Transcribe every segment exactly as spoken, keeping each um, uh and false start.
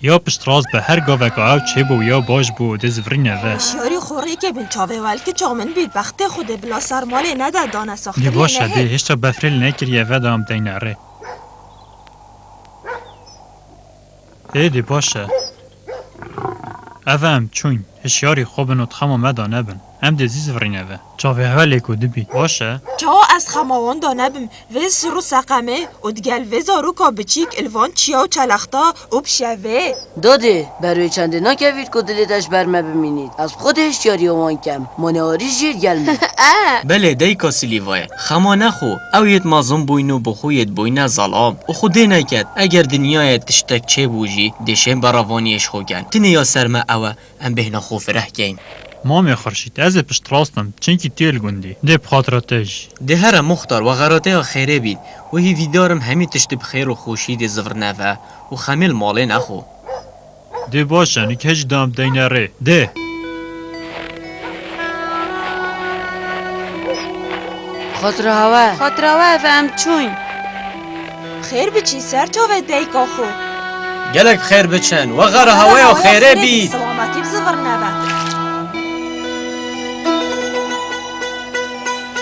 Ya piştrast be, her gaveka ew çêbû ya baş bû, dê zivirîne ve. Hişyarî xwe rêke bin, çavê welki çaw min bît, bextê Xwedê bila ser malê nede dane saxtiriyê. Dê baş e, nehê. Dê hêşta befrê li nekiriye ve de em deyne rê. Ê, dê baş e. Ev em çûyn. Hişyarî xwe bin û di xema me de nebin. Em dê zî zivirîne ve. Çavê hewe lêko dibî. Baş e. Çawa ez xema wan de nebim? Vê sir û seqemê û digel vê zaroka biçîk li van çiya û çelexta û pişevê. Dadê, ber wê çendê nakevît ku dilê te ji ber me bimînît. Ez bi xwe dê hişyariya wan kem. Mane arî jê digel min. Belê, dayika Silîva ye. Xema nexwe. Ew yêt mezin bûyn û bi xwe yêt bûyne zelam. Û Xwedê neket, eger dinyayê tiştek çêbû jî, dê şên berevaniyê ji xwe ken. Tinê ya ser me ew e, em bêhna xwe fireh keyn. Mamê Xurşîd, ez ê piştrast im, çimkî tu yê li gundî. Dê bi xatira te jî. Dê here muxtar, we xerateya xêrê bît. Û hîvîdar im hemî tiştî bi xêr û xweşî dê zivirne ve û xemê li malê nexwe. Dê baş e, nûke jî da em deyne rê. Dê. Xatira hewe. Xatira we ev em çûyn. Xêr biçî ser çavê dayika xwe. Gelek xêr biçin. We xera heweya xêrê bît. Selametî bi zivirne ve.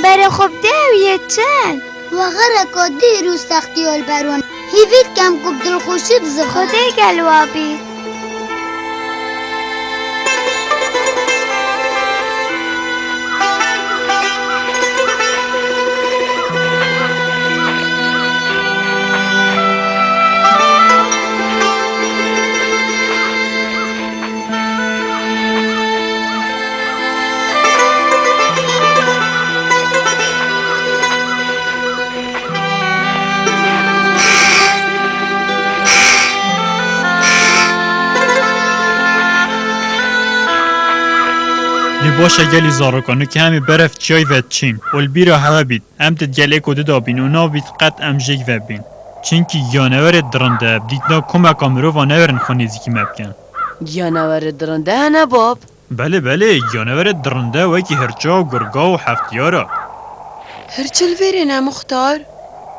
Berê xwe bidê ew yê çin. We xereka dîr û sextiya li ber wan. Hîvî dikem ku bi dilxweşî bizivirin. Xwedê gel wa bî. Dê baş e gelî zarokan, nûke em ê berev çiyayî ve diçîn û li bîra hewe bît, em di gelê ku dida bîn û nabît qet em jêk ve bîn. Çimkî giyanewerê dirinde bi dîtina komeka mirova newerin xwe nêzîkî me bikin. Giyanewerê dirinde hene bab? Belê, belê, giyanewerê dirinde wekî hirça û girga û heftiyar e. Hirçe li vêrê ne muxtar?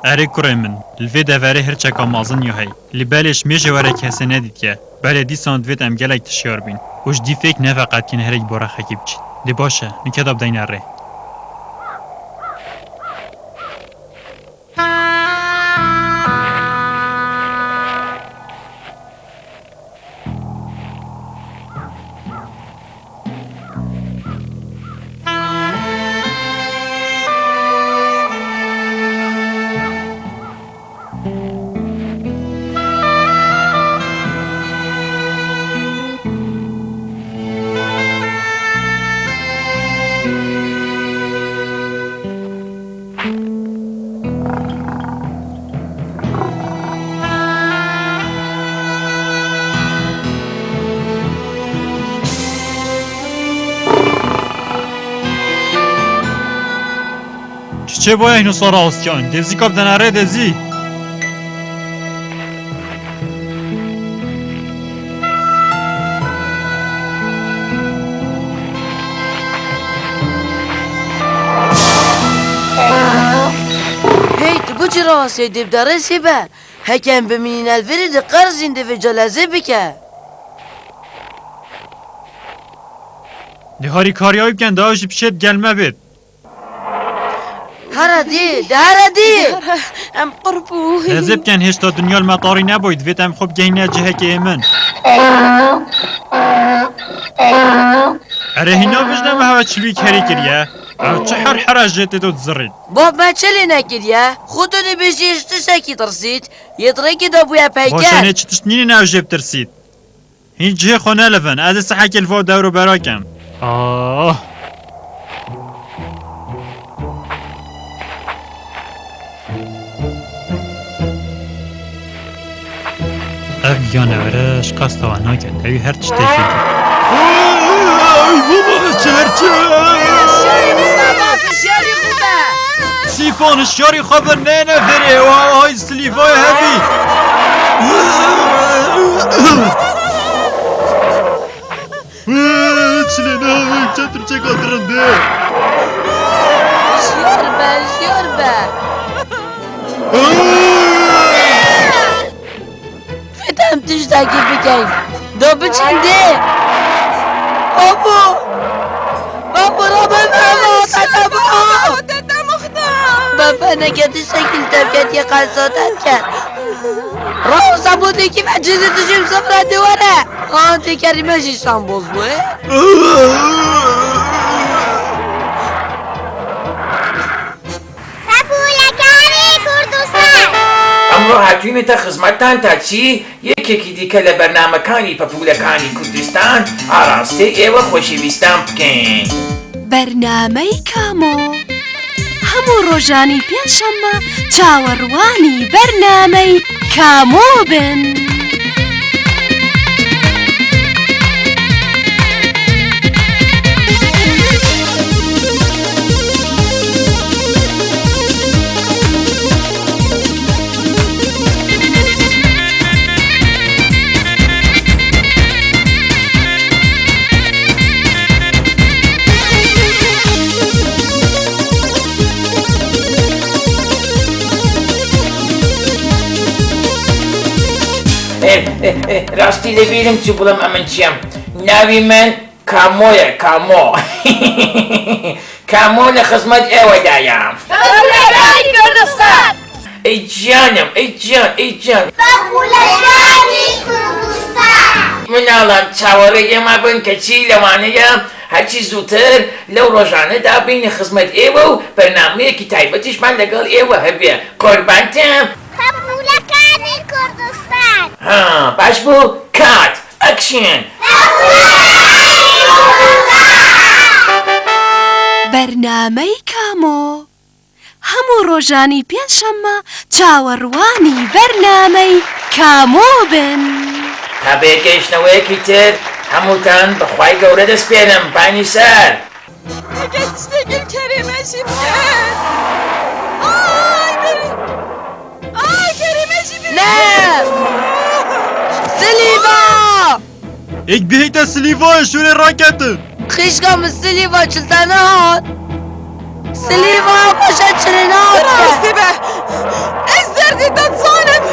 Erê kurê min, li vê deverê hirçeka mezin ya heye. Lê belê ji mêjê were kesê nedîtiye. Belê dîsan divêt em gelek tişyar bîn. Û ji dîfêk neveqetiyên herek bo rexekî biçîn. Dê baş e, nûke da bideyne rê. Çiçê boya hîno sara ostiyan, dêzî kap denare dêzî. Hey, tu guçî rawasê dê bi derê sê be. Heke em bimînîne li vêrê de qerzîn divê calezê bike. Di harîkariyayî bikin, da ew jî pişê digel me bêt. Here dî, de here dî. Em qurp û Hêzê bikin, hêşta dinya li me tarî neboyî, divêt em xwe bigehîne cihekê êmin. Erê hîna bijne me hewe çilwî kerê kiriye. Ew çi her here jê tê to dizirît. Bab me çi lê nekiriye? Xwe tu dibêjî ji tiştekî tirsît, yê di rêkê de bûye peyker. Baş e, nê çi tişt nînî ne ew jê bitirsît. Hîn cihê xwe nelivin, ez ê sehekê li va dewr û bera kem. Ah! Ev giyanewere ji qesta we naket, ew ê her tiştekî bike. Ey baba, ez çi her çi? Hişyarî xwe be, hişyarî xwe be. Sîpan, hişyarî xwe be, ne ne verê, wa hay silîvayê hebî. Çilê ne, çend tirçeka dirinde. Hişyar be, hişyar be. Vê te Em tiştekî bikin. Do biçin dê. Babo. Babo, rabe me, me, tete babo. Tete Muxtar. Baba, neke tiştekî li te biketiye, qeso te diket. Raw sabûtêkî ve cizî dijîm sifra dê were. An tê kerî me jî şan boz bû, e? Pepûlekanê Kurdistan. Emro hatûnê te xizmetan ta çî yekekî dîke le bernamekanî Pepûlekanî Kurdistan a rastê êwe xweşîvîstan bikin. Bernamey Kamo. Hemû rojanî pênşemma çawerwanî bernamey Kamo bin. Eh, eh, eh, rastî li bîrim çû, bilim em in çi ye. Navî min Kamo ye, Kamo. Kamo li xizmet êwe de ye. Pepûlekanî Kurdistan. Ey canim, ey can, ey can. Pepûlekanî Kurdistan. Manalan, çawerê ême bin ke çî lewane ye, her çî zûtir lew rojane de bîne xizmet êwe û bernameyekî taybetî ji me legal êwe hebe. Qurban te. Pepûlekanî Kurdistan. Ha, baş bû. Cut. Action. Bernamey Kamo. Hemû rojanî pênşemma çawerwanî bernamey Kamo bin. Ta bê gehiştneweyekî tir, hemûtan bi Xway Gewre dest pênim, pay nîser. Heke tiştekî li kerê me jî bikin. Ay, ay, kerê me jî bikin. Ne! Silîva! Êk bihête silîva şûrê raketin. Xîşka min silîva çil te nehat. Silîva paşa çirê nehat. Rastî be. Ez derdê te dizanim.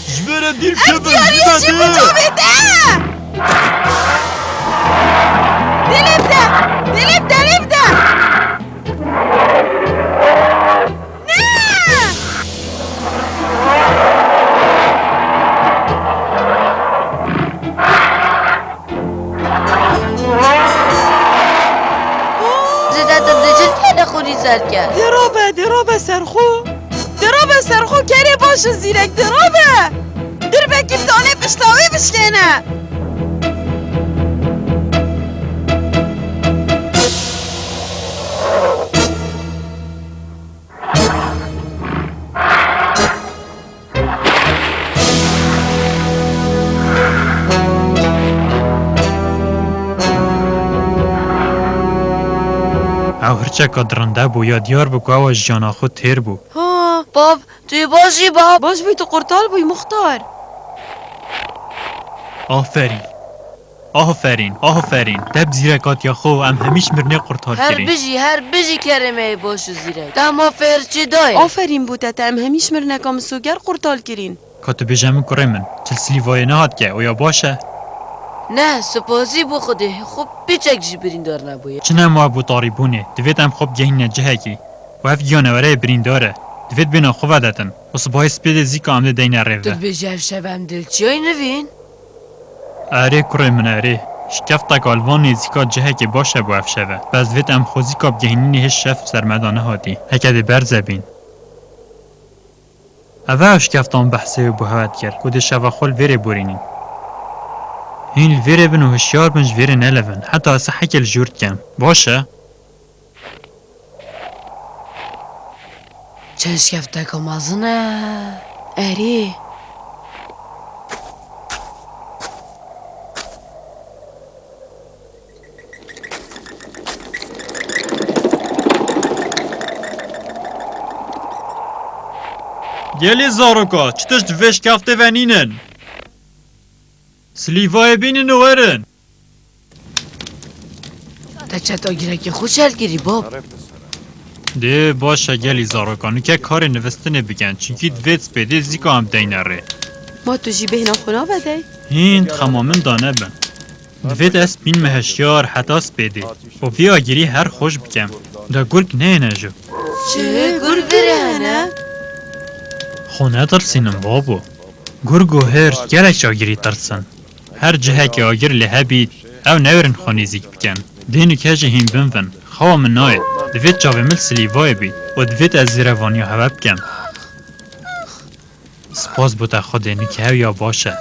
Ji me re dîr kevin. Ev diyariyê jî bi çavê te. Dilê bide. Dilê bide. Dilê bide. Ne! Zêde tu dijil kene xwînî ser ke. Dê rabe, dê rabe ser xwe. Dê rabe ser xwe, kerê baş û zîrek, dê rabe. Dirbekî bi danê pişta wê bişkêne. Ew hirçeka dirinde bû, ya diyar bû ku ew ji cana xwe têr bû. Ha, bab, tu yê baş î, bab? Baş bûyî, tu qurtal bûyî, Muxtar. Aferîn. Aferîn, aferîn. Te bi zîrekatiya xwe û em hemî ji mirinê qurtar kirî. Her bijî, her bijî kerê me yê baş û zîrek. Dema fêr çi dayê? Aferîn bo te, te em hemî ji mirineka misoger qurtal kirîn. Ka tu bêje min kurê min, çil silîvayê nehat ke, oya baş e? Ne, sipasî bo Xwedê, xwe piçek jî birîndar nebûye. Çi nema bo tarîbûnê, divêt em xwe bigehînine cihekî. Û ev giyanewereyê birîndar e. Divêt bêna xwe vedetin. Û sibahê spêdê zîka em dê deyne rêve. Tu dibêjî ev şev em dê li çiyayê nivîn? Erê kurê min erê. Şikefteka li van nêzîka cihekê baş e bo ev şeve. Bes divêt em xwe zîka bigehînînê hê şev ser me de nehatî. Heke dê berze bîn. Ev e ew şikeftan behsê wê bo hewe dikir, ku dê şeva xwe li vêrê borînîn. Hîn li vêrê bin û hişyar bin ji vêrê nelevin. Heta ez heke li jûr dikem. Baş e? Çend şikefteka mezin e. Erê. Gelî zaroka, çi tişt vê şikeftê ve nînin? Silîvayê bînin û werin. Te çeta girekê xwe çel kirî, bab? Dê baş e gelî zaroka, nûke karê nivistinê bikin, çunkî divêt spêdê zîka em deyne rê. Ma tu jî bêhna xwe navedey? Hîn xema min danebin. Divêt ez bînme hişyar heta spêdê û vî agirî her xweş bikem. De gurg neyêne jû. Çi gurg virê hene? Xwe netirsînin babo. Gurg û hirç gelek ji agirî tirsin. Her cihekê agir lê hebît, ew newerin xwe nêzîk bikin. Dê nûke jî hîn binvin. Xewa min nayê. Divêt çavê min li silîvayê bît û divêt ez zêrevaniya hewe bikim. Spas bo te Xwedê, nûke ew ya baş e.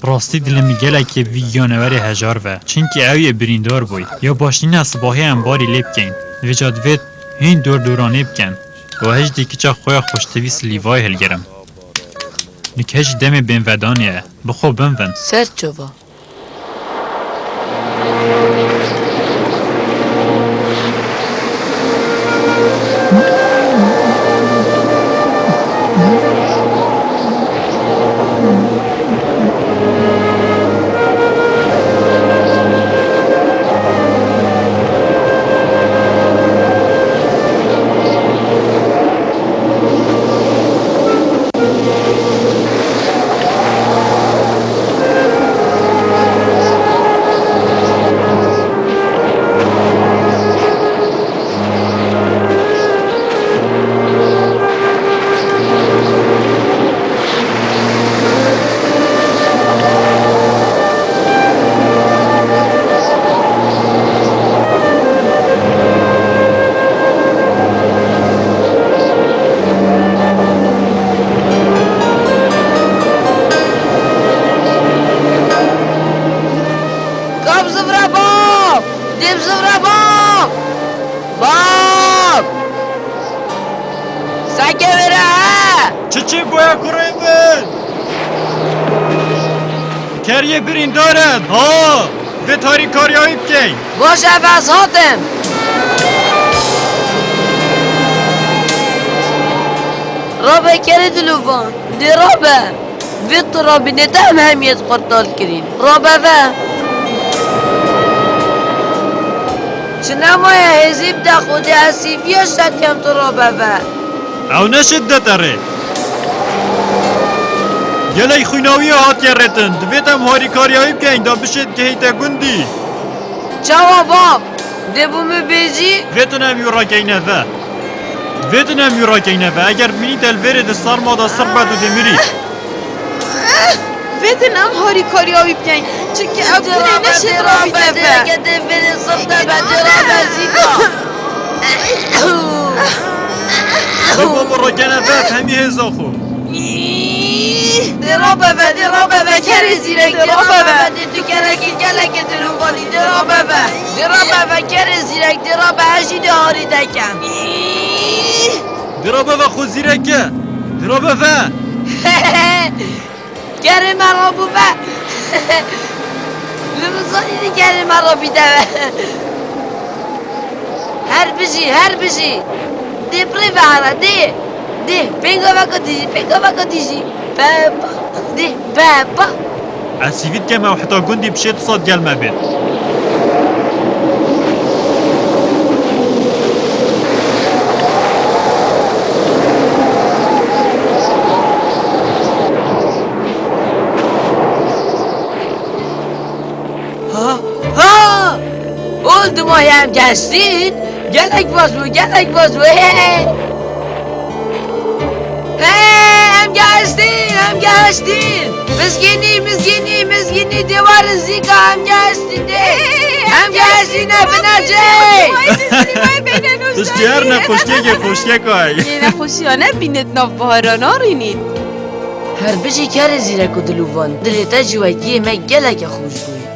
Bi rastî dilê min gelekê vî giyanewerê hejar ve, çimkî ew yê birîndar bûy. Ya baş nîne sibahê em barî lê bikeyn. Vêca divêt hîn dor doranê bikin. Û ez jî dê kiça xwe ya xweştivî silîvayê hilgirim. Nûke jî demê bênvedanê ye. Bi xwe binvin. Ser çava. Ka bi zivra bab! Dê bi zivra bab! Bab! Seke wêre he! Çi çi bûye kurê min? Keriyê birîndar in. Ha! Vê tarî kariyayî bikeyn. Baş e, ez hatim. Rabe kerê dilovan. Dê rabe. Vê tu rabînê te em hemiyê di qurtal kirîn. Rabe ve. Çi nemaye hêzî bide Xwedê, ez sîviya şekem tu rabe ve. Ew ne şiddet e rê. Gelek xwînawiyê hatiye rêtin. Divêt em harîkariyayî bikeyn da bişêt gihîte gundî. Çawa bab? Dê bo min bêjî? Vêtin em wî rakeyne ve. Divêtin em wî rakeyne ve. Eger bimînîte li vêrê di serma de sir be tu dê mirî. Vêtin em harîkariya wî bikeyn. Çimkî ew binê neşêt rabîte ve. Dê vêrê sir de be, dê rabe zîka. Dê bo min rakene ve, fehmî hêza xwe. Dê rabe ve, dê rabe ve, kerê zîrek, dê rabe ve. Dê tu kerekî gelekê dilovanî, dê rabe ve. Dê rabe ve, kerê zîrek, dê rabe, ez jî dê harî dekem. Dê rabe ve xwe zîrek e. Dê rabe ve. Kerê me rabû ve. Li min zanî dê kerê me rabîte ve. Her bijî, her bijî. Dê bi rê ve here, dê. Dê, pêngaveka dijî, pêngaveka dijî. Pepa, dê, pepa. Ez hîvî dikem ew heta gundî bişêt sed gel me bêt. Ha! Ha! Oldu mu, em geçtin? Gelek baş bû, gelek baş bû. Hey! Hey, em geçtin, em geçtin. Mizgînî, mizgînî, mizgînî, dêwarê zîka em geçtin. Hey, em geçtin, ne binecek. Piştî her nexweşiyekê xweşiyek ay. Yê nexweşiyane bînêt nav bihara narînît. Her bijî kerê zîrek û dilovan. Dilê te ji wekiyê me geleke xweş bûye.